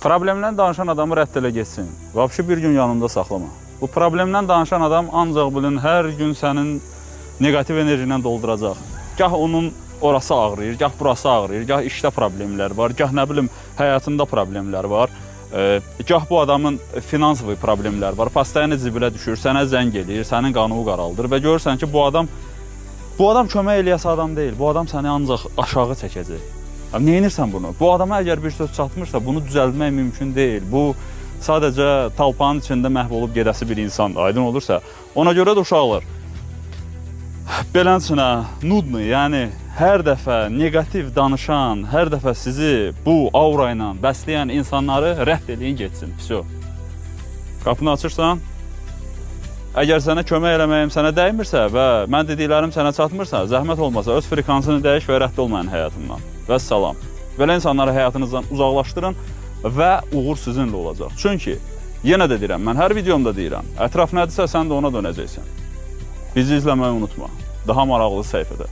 Problemdən danışan adamı rədd elə getsin. Vəbşi bir gün yanında saxlama. Bu problemdən danışan adam ancaq bilin hər gün sənin neqativ enerji ilə dolduracaq. Gah onun orası ağrıyır, gah burası ağrıyır, gah işdə problemlər var, gah nə bilim həyatında problemlər var. Gah bu adamın finansivi problemlər var. Постоянно zibilə düşür, sənə zəng eləyir, sənin qanını qaraldır və görürsən ki, bu adam kömək eləyəsi adam deyil. Bu adam səni ancaq aşağı çəkəcək. Nə edirsən bunu? Bu adama əgər bir söz çatmırsa, bunu düzəltmək mümkün deyil. Bu sadəcə talpanın içində məhv olub gedəsi bir insandır. Aydın olursa, ona görə də uşaqlar beləsinə nudno, yəni hər dəfə neqativ danışan, hər dəfə sizi bu aura ilə bəsləyən insanları rədd eləyin getsin. Vso. Qapını açırsan, əgər sənə kömək eləməyim sənə dəymirsə və mən dediklərim sənə çatmırsa, zəhmət olmasa öz frekansını dəyiş və rədd olmayın həyatından. Vəssalam. Belə insanları həyatınızdan uzaqlaşdırın və uğur sizinlə olacaq. Çünki yenə də deyirəm, mən hər videomda deyirəm, ətraf nədirsə sən də ona dönəcəksən. Bizi izləməyi unutma. Daha maraqlı səhifədə.